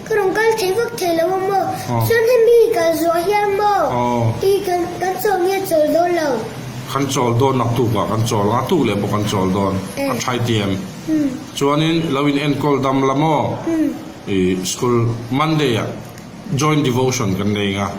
ka rawn kal thei vak thei lo a maw? Chuan hemi kal zuah hian maw i kan kan chawl nge chawl dawn lo? Kan chawl dawn naktuk ah kan chawl ang a tuk leh pawh kan chawl dawn a thai tiam. Chuanin lo in enkawl dam la maw i school Monday ah joint devotion kan nei ang a.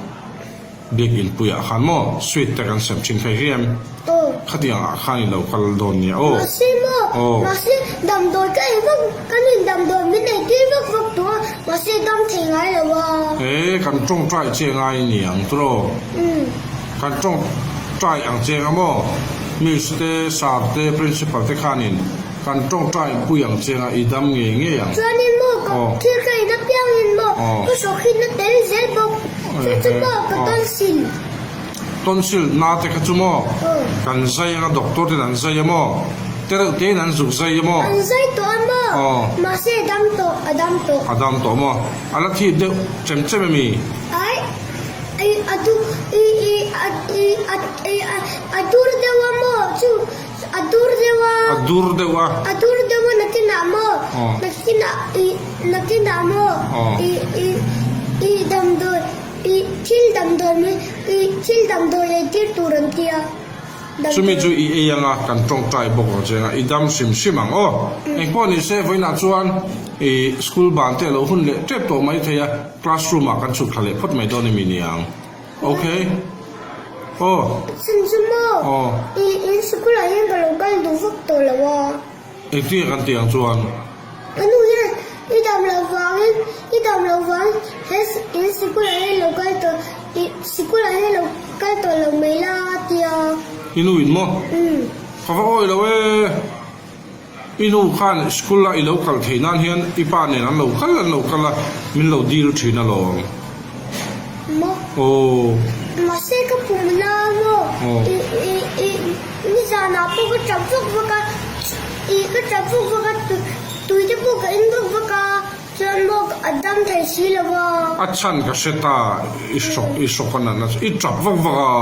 Biakinn puiah khan maw sweet te kan sem thin kha i hriam? Aw. Khatiang ah khan i lo kal dawn nia aw. Mahse maw? Aw. Mahse damdawi ka ei vak, kan in damdawi min ei tir vak vak tawh a, mahse dam thei ngai lo a. E, kan tawngtai che ngai ni ang tawh. Umm. Kan tawngtai ang che nga maw? Miss te, sir te, principal te khanin Kan tawngtai pui ang che nga i dam ngei ngei ang. Chuanin maw ka thil ka in apiangin maw ka hrawkhin a tel zel bawk. Chu chu maw ka tonsil. Tonsil na te kha chu maw kan zai anga doctor ten an zai a maw te reuh te in an zuk zai a maw. An zai tawh a maw mahse a dam tawh a dam tawh. A dam tawh maw a la thip deuh chem chem emi? Ai i a du i i a i a i a dur deuh a maw chu. A dur deuh a. A dur deuh a. A dur deuh a nakinah maw? Nakinah i nakinah maw? I i i damdawi i thil damdawi mai i thil damdawi ei tir tur an ti a. Chumi chu i ei anga kan tawngtai bawk ang che anga i dam hrim hrim ang aw. Engpawh ni se vawiinah chuan i school ban te a lo hun leh tep tawh mai thei a, classroom ah kan chhuk thla leh phawt mai dawn emi niang. Ok. Aw. Chhan chu maw? Aw. I in sikul ah hian ka lo kal duh vak tawh lo a. Engtin nge kan tih ang chuan? Ka nu hian i dam loh vangin, i dam loh vangin he in sikul ah hian lo kal tawh, i sikul ah hian lo kal tawh lo mai la a ti a. I nu in maw? Umm. Ka va awi lo e. I nu khan school a i lo kal theih nan hian i pa nen an lo kal an lo kal a, min lo dil thin alawm. Maw? Aw. Mahse ka pum la maw? Aw. I i i nizanah pawh ka tap vak vak a, i ka tap vak vak a, tui te pawh ka in vak vak a, chuan maw a dam thei si lo va. A chhan ka hre ta, i hrawk i hrawk a natna chu i tap vak vak a,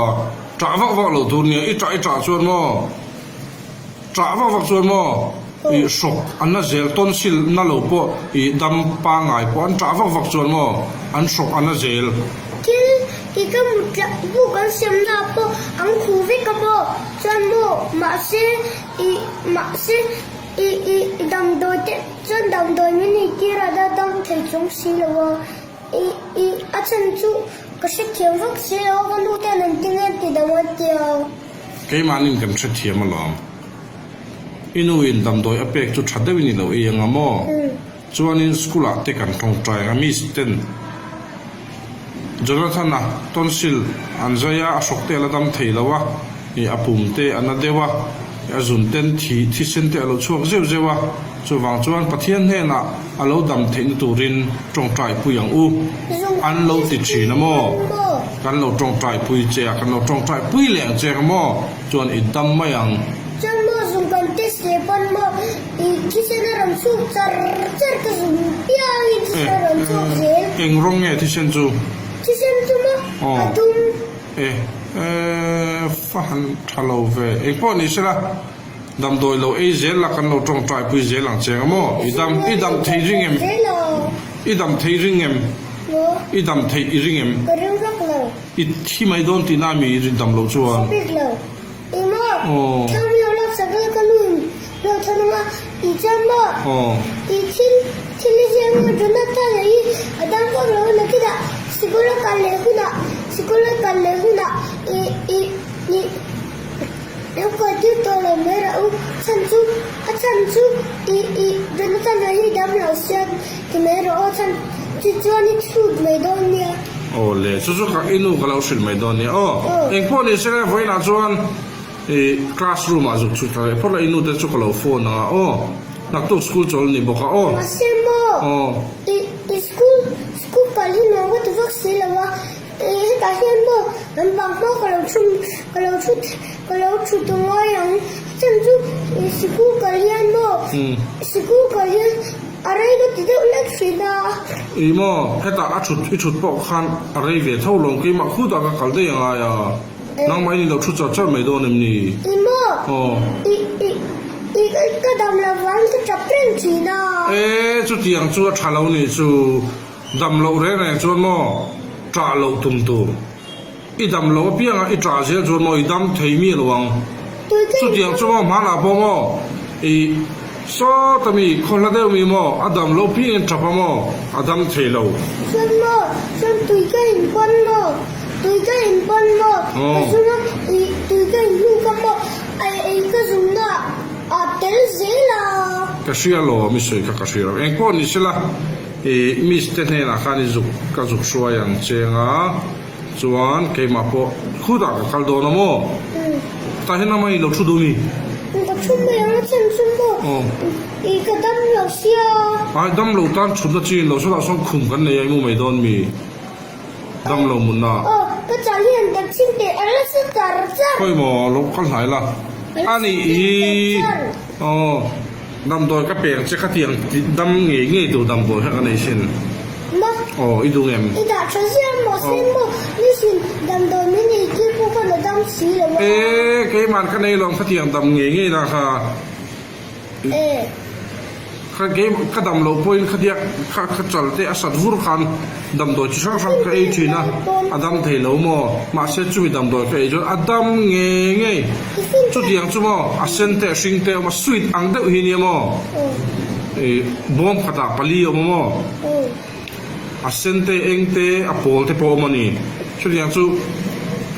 tah vak vak lo tur nia, i tah i tah chuan maw? Ṭah vak vak chuan maw i hrawk an la zel tonsil na lo pawh i dam pangngai pawh an ṭah vak vak chuan maw an hrawk an la zel. Thil i ka mut tlah buk an siam na pawh an khuh vek a maw chuan maw mahse i mahse i i damdawi te chuan damdawi min ei tir a da dam thei chung si lo a i i a chhan chu ka hrethiam vak si lo a ka nu ten an ti nge ti dam an ti a. Keimahnin kan hrethiam alawm. I nu in damdawi a pek chu tha deuhin i lo ei anga maw? Chuanin school ah te kan tawngtai anga miss ten Jonathan-a tonsil an zai a, a hrawk te a la dam thei lo a, ih a pum te a na deuh a, a zun ten thi thisen te a lo chhuak zeuh zeuh a, chuvang chuan Pathian hnenah a lo dam theihna turin tawngtai pui ang u. An lo ti thin a maw? Kan lo tawngtai pui che a, kan lo tawngtai pui leh ang che ang maw? Chuan i dam mai ang. Chuan maw zung kan test leh pawn maw i thisen a rawn chhuk char char ka zung piangin thisen a rawn chhuk zel. Eng rawng nge thisen chu? Thisen chu maw a dum. E, e, fa han tha lo ve. Eng pawh ni sela, damdawi lo ei zel la kan lo tawngtai pui zel ang che ang maw? I dam, i dam thei ring em? I dam thei ring em? I dam theih i ring em? Ka ring vak lo. I thi mai dawn tihna mi i rin dam loh chuan? Hre bik lo. I maw? Thlam lo lak sak la ka nu in lo than ang a, i chuan maw? I thil thil i ziak maw Jonathan a hi a dam vak lo a nakinah sikul a kal leh hunah sikul a kal leh hunah i i i lo kal tir tawh lo mai rah u chhan chu a chhan chu i i Jonathan a hi dam lo sia ti mai rawh aw chhan chu chuan i chhut mai dawn nia. Aw le, chu chu ka i nu ka lo hrilh mai dawn nia aw. Engpawh ni se vawiinah chuan i classroom ah zuk chhut thla leh phawt la i nu te chu ka lo phone ang a aw. Naktuk school chawl ni bawk a aw. Mahse maw i i school school kal hi nuam ka ti vak si lo a, i hetah hian maw an bang hma ka lo thu ka lo thu ka lo thu ta ngai ang chhan chu i sikul kal hian maw sikul kal hian A rei ka ti deuh lek thin a. Ih maw, hetah a thut i thut pawh khan a rei ve tho lawm, keimah khutah ka kal daih angai a, nangmah in i lo thu char char mai dawn em ni? Ih maw, ih ih ih ka dam lo vang ka tap reng thin a. E, chutiang chu a tha lo nih chu. Dam loh reng reng chuan maw ṭah loh tum tur. I dam loh apianga i ṭah zel chuan maw i dam thei mi lo ang. Chutiang chu maw hmanah pawh maw i sawta mi khaw hla deuh mi maw a dam loh piangin ṭap a maw a dam thei lo. Chuan maw chuan tui ka inpawn maw tui ka inpawn maw ka zung a i tui ka inhnuk a maw ei ka zungna a tel zel a. Ka hria lawm i sawi kha ka hria lo. Engpawh ni sela i miss te hnenah khan i zuk ka zuk hruai ang cheng a chuan keimah pawh khutah ka kal dawn a maw? Tah hian amah i lo thu duh mi? Ka thu mai ang a chhan chu maw i ka dam lo sia. Ai dam lo tan thutna chi in lo sawtah sawn khum kan nei a i mu mai dawn mi? Dam lo munna. Aw ka chal hian ka chhing teh a la sa char char. Khawi maw lo kal hnai la. A nih hi aw. Damdawi ka peng che khatiang dam ngei ngei tur damdawi kha ka nei sin. Ma. Aw i duh ngem? I dah tha ziah maw sin maw nisin damdawi min ei tir pawh khan a dam si lo a. E keiman ka nei lawm khatiang dam ngei ngei na kha. E. Kha kei ka dam loh pawhin khatiang kha kha chal te a sat vur khan damdawi chi hrang hrang ka ei thin a a dam thei lo maw mahse chumi damdawi ka ei chuan a dam ngei ngei. Chutiang chu maw a sen te a hring te a awm a sweet ang deuh hi nia maw ih bawm khatah pali a awm a maw a sen te eng te a pawl te pawh a awm a ni chutiang chu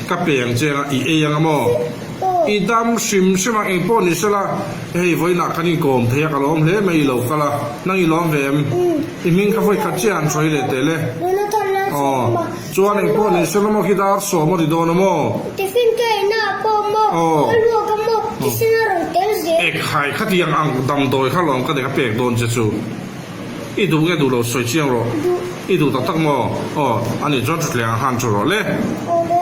ka peng cheng a i ei ang a maw i dam hrim hrim a engpawh ni sela hei vawiinah kan inkawm thei a ka lawm hle mai i lo kal a nang i lawm ve em i hming kha vawi khat chiah an sawi leh teh le aw. Chuan engpawh ni se lawm khi dar sawm a ti dawn a maw? Tiffin ka ei na ah pawh maw? Ka luak a maw? Thisen a rawn tel zel. Ekhai khatiang ang damdawi kha lawm ka nei ka pek dawn che chu. I duh nge duh lo sawi chiang rawh. Duh. I duh tak tak maw? Aw, ani chuan thutthleng ang han thu rawh le. Aw le.